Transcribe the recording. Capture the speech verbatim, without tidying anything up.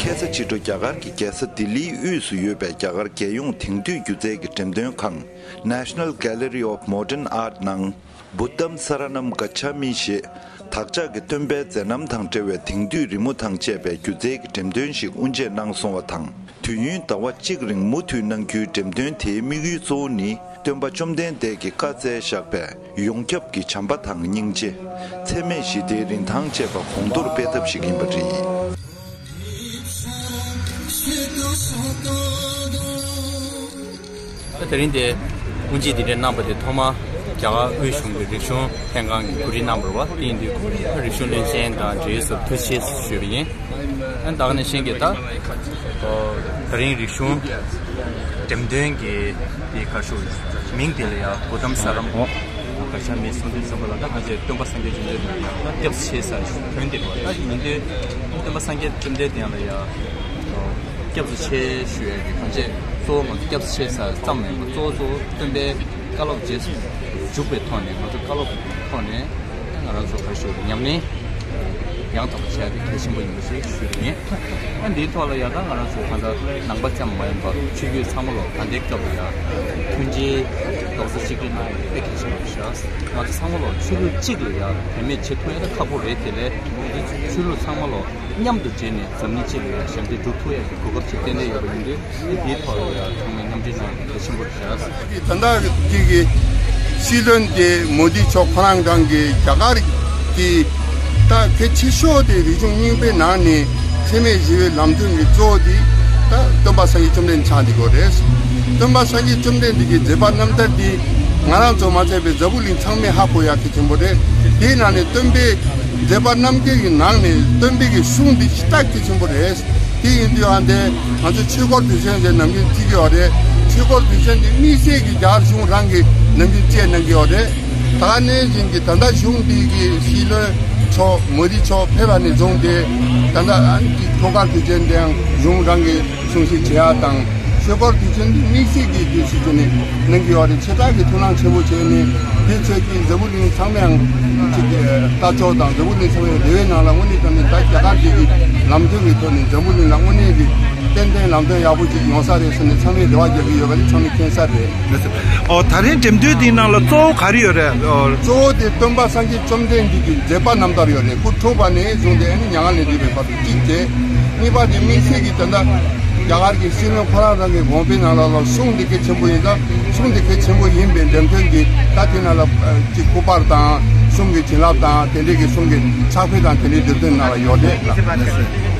ཁ་སང་ཕྱི་དྲོ་རྒྱ་གར་གྱི་རྒྱལ་ས་ལྡི་ལིའི་དབུས་སུ་ཡོད་པའི་རྒྱ་གར་རྒྱལ་ཡོངས་དེང་དུས་སྒྱུ་རྩལ་གྱི་འགྲེམས་སྟོན་ཁང་National Gallery of Modern Art ནང་Buddham Saranam Gacchami ཞེས་བདག་ཅག་གི་སྟོན་པའི་མཛད་རྣམ་དང་འབྲེལ་བའི་དེང་དུས་རི་མོ་དང་བཅས་པའི་སྒྱུ་རྩལ་གྱི་འགྲེམས་སྟོན་ཞིག་དབུ་འབྱེད་གནང་སོང་བ་དང་། དུས་ཡུན་ཟླ་བ་གཅིག་རིང་མུ་མཐུད་གནང་རྒྱུའི་འགྲེམས་སྟོན་དེའི་དམིགས་ཡུལ་གཙོ་བོ་ནི། སྟོན་པ་བཅོམ་ལྡན་འདས་ཀྱིས་བཀའ་སྩལ་བཞག་པའི་ཡོངས་ཁྱབ་ཀྱི་བྱམས་པ་དང་སྙིང་རྗེ། འཚེ་མེད་ཞི་བདེའི་རིན་ཐང་བཅས་པ་གོང་མཐོར་སྤེལ་ཐབས་ཤིག་ཡིན་པ་རེད། དེ་རིང་དེ་དབུ་འབྱེད་འདི་འདྲ་གནང་པ་དེ་ཐོག་མར་རྒྱ་གར་དབུས་གཞུང་གི་རིག་གཞུང་ལྷན་ཁང་གིས་གོ་སྒྲིག་གནང་བ་རེད་པ། དེ་ཡིན་དུས་རིག་གཞུང་བློན་ཆེན་དང་འབྲེལ་ཡོད་ཚོར་ཐུགས་རྗེ་ཆེ་ཞུས་པ་ཡིན། ཨ་ནི་ད་ག་ནང་བཞིན་གྱི་ད་ཨོ་ད་རིང་རིག་གཞུང་འགྲེམས་སྟོན་གྱི་དེ་ག་ཞུ་མིང་དེ་ལ་ཡ་Buddham Saranam Gacchami གསུང་དུས་ཙམ་པ་ལ་ད་ང་ཚོས་སྟོན་པ་སངས་རྒྱས་བཅོམ་ལྡན་འདས་ལ་ཡ་ད་སྐྱབས་སུ་མཆི་ཟེར་དོན་དེ་རེད་པ། ད་མིང་དེ་སྟོན་པ་སངས་རྒྱས་བཅོམ་ལྡན་འདས་ལ་ཡ་སྐྱབས་སུ་མཆི་ཞུ་ཡ་གི་གང་བྱས་གཙོ་བོ་ང་ཚོ་སྐྱབས་སུ་མཆི་ཟེར་ཙམ་མིན་པ། གཙོ་བོ་གཙོ་བོ་སྟོན་པའི་བཀའ་སློབ་རྗེས་སུ་འཇུག་པའི་ཐོག་ནས་ང་ཚོ་བཀའ་སློབ་ཐོག་ནས་ང་རང་ཚོ་ག་རེ་ཞུ་དགོས་རེད། ཉམས་ལེན་ཡང་དག་པ་བྱས་ཏེ་གལ་ཆེན་པོ་ཡིན་པ་ཞིག་ཞུ་གི་ཡིན། ཨ་འདིའི་ཐོག་ལ་ཡ་ད་ང་རང་ཚོ་གང་ལྟར་ནང་པ་ཙམ་མ་ཡིན་པར་ཆོས་བརྒྱུད་ཚང་མ་ལོ་ད་ལྟའི་སྐབས་ལ་ཡ་མཐུན་སྒྲིལ་རྡོག་རྩ་གཅིག་སྒྲིལ་གནང་ཡ་དེ་དཔེ་གལ་ཆེན་པོ་རེད་ཤག་ང་ཚོ་ཚང་མ་ལོ་ཆོས་ལུགས་གཅིག་ལ་ཡ་དོན་མེད་བྱེད་ཐུབ་ཡ་ད་ཁག་པོ་རེད། དེ་ལས་ཆོས་ལུགས་ཚང་མ་ལོ་མཉམ་དུ་འབྲེལ་ནས་འཛམ་གླིང་སྤྱི་ལ་ཡ་ཞབས་འདེགས་སྒྲུབ་ཐུབ་ཡ་གི་གོ་སྐབས་ཅིག་ཏན་ཏན་ཡོད་པ་ཡིན་དུས། དེའི་ཐོག་ལ་ཡང་ཚང་མས་མཉམ་འབྲེལ་གནང་ཡ་གལ་ཆེན་པོ་རེད་ཤག་ད་ལྟ་གི་གི་སྲིད་བློན་དེ་མོ་དི་མཆོག་ཁོ་རང་རང་གི་རྒྱ་གར་གྱི་ད་གལ་ཆེ་ཤོས་དེ་རིག་གཞུང་རྙིང་པའི་ནང་ནས་འཚེ་མེད་ཞི་བའི་ལམ་སྟོན་གྱི་གཙོ་བོ་དེ་ད་སྟོན་པ་སངས་རྒྱས་བཅོམ་ལྡན་ཆགས་འདུག་གོ་རེད། སྟོན་པ་སངས་རྒྱས་བཅོམ་ལྡན་འདས་ཀྱི་མཛད་པ་རྣམ་ཐར་དེ་ང་རང་ཚོ་མ་ཚད་པའི་འཛམ་བུ་གླིང་ཚང་མས་ཧ་གོ་ཡ་གལ་ཆེན་པོ་རེད། དེའི་ནང་ནས་སྟོན་པའི་མཛད་པ་རྣམ་འགྲེལ་གྱི་ནང་ནས་སྟོན་པའི་གི་གསུང་འདི་ཞེ་དྲག་གལ་ཆེན་པོ་རེད། དེ་ཡིན་དུས་ཨ་འདས་ང་ཚོ་ཆོས་འཁོར་དུས་ཆེན་ཟེར་ནམ་རྒྱུན་བརྩི་གི་ཡོད་རེད། ཆོས་འཁོར་དུས་ཆེན་འདི་དམིགས་བསལ་གྱི་རྒྱ་གར་གཞུང་རང་གིས་ནམ་རྒྱུན་བཅས་གནང་གི་ཡོད་རེད། ད་ནས་བཞིན་གྱི་ད་ལྟ་གཞུང་འདི་གི་སྲིད་བློན་མཆོག་མོ་དི་མཆོག་ཕེབས་པ་ནས་བཟུང་སྟེ་ད་ལྟ་ཨ་ནི་ཆོས་འཁོར་དུས་ཆེན་འདིའང་གཞུང་རང་གིས་གསུང་བཤད་བྱེད་ཡ་དང་། ཆོས་འཁོར་དུས་ཆེན་འདི་དམིགས་བསལ་གྱི་དུས་སུ་བྱས་ནས་གནང་གི་ཡོད་རེད། ཆེ་དྲག་གི་ཐུགས་སྣང་ཆེན་པོ་བྱས་ནས་དེ་ཚོད་ཀྱི་འཛམ་བུ་གླིང་ཚང་མའང་ཅིག་ལྟ་ཕྱོགས་དང་འཛམ་བུ་གླིང་ཚང་མའི་རེ་བའི་ནང་ལ་དངོས་གནས་དྲང་གནས་ད་རྒྱ་གར་གྱི་ལམ་སྟོན་གྱི་ཐོག་ནས་འཛམ་བུ་གླིང་ལ་དངོས་གནས་ཀྱི་ཏན་ཏན་ལམ་སྟོན་ཡག་པོ་ཅིག་ཡོང་ས་རེད་ཟེར་ནས་ཚང་མས་རེ་བ་རྒྱག་གི་ཡོད་པ་ནི་ཚང་མས་མཁྱེན་གསལ་རེད། ཨོ་ད་རིང་འགྲེམས་སྟོན་འདིའི་ནང་ལ་གཙོ་བོ་ག་རེ་ཡོད་རེད། ཨོ་གཙོ་བོ་དེ་སྟོན་པ་སངས་རྒྱས་བཅོམ་ལྡན་འདས་ཀྱི་མཛད་པ་རྣམ་ཐར་ཡོད་རེད། སྐུ་འཁྲུངས་པ་ནས་བཟུང་སྟེ་ཨ་ནི་མྱ་ངན་ལས་འདས་པའི་བར་དུ་གཅིག་བྱས། གཉིས་པ་དེ་དམིགས་བསལ་གྱི་ད་ལྟ་རྒྱ་གར་གྱི་སྲིད་བློན་ཁོ་རང་རང་གི་དགོངས་པའི་ནང་ལ་ལ་གསུང་འདི་གལ་ཆེན་པོ་ཡིན་ཙང་གསུང་འདི་གལ་ཆེན་པོ་ཡིན་པའི་འགྲེམས་སྟོན་གྱི་ད་དེ་ནང་ལ་ཅིག་སྐུ་པར་དང་གསུང་གི་བྱིན་རླབས་དང་དེ་འདྲས་ཀྱི་གསུང་གི་ཕྱག་དཔེ་དང་དེ་འདྲས་འགྲེམས་སྟོན་ནང་ལ་ཡོད་རེད་ལ།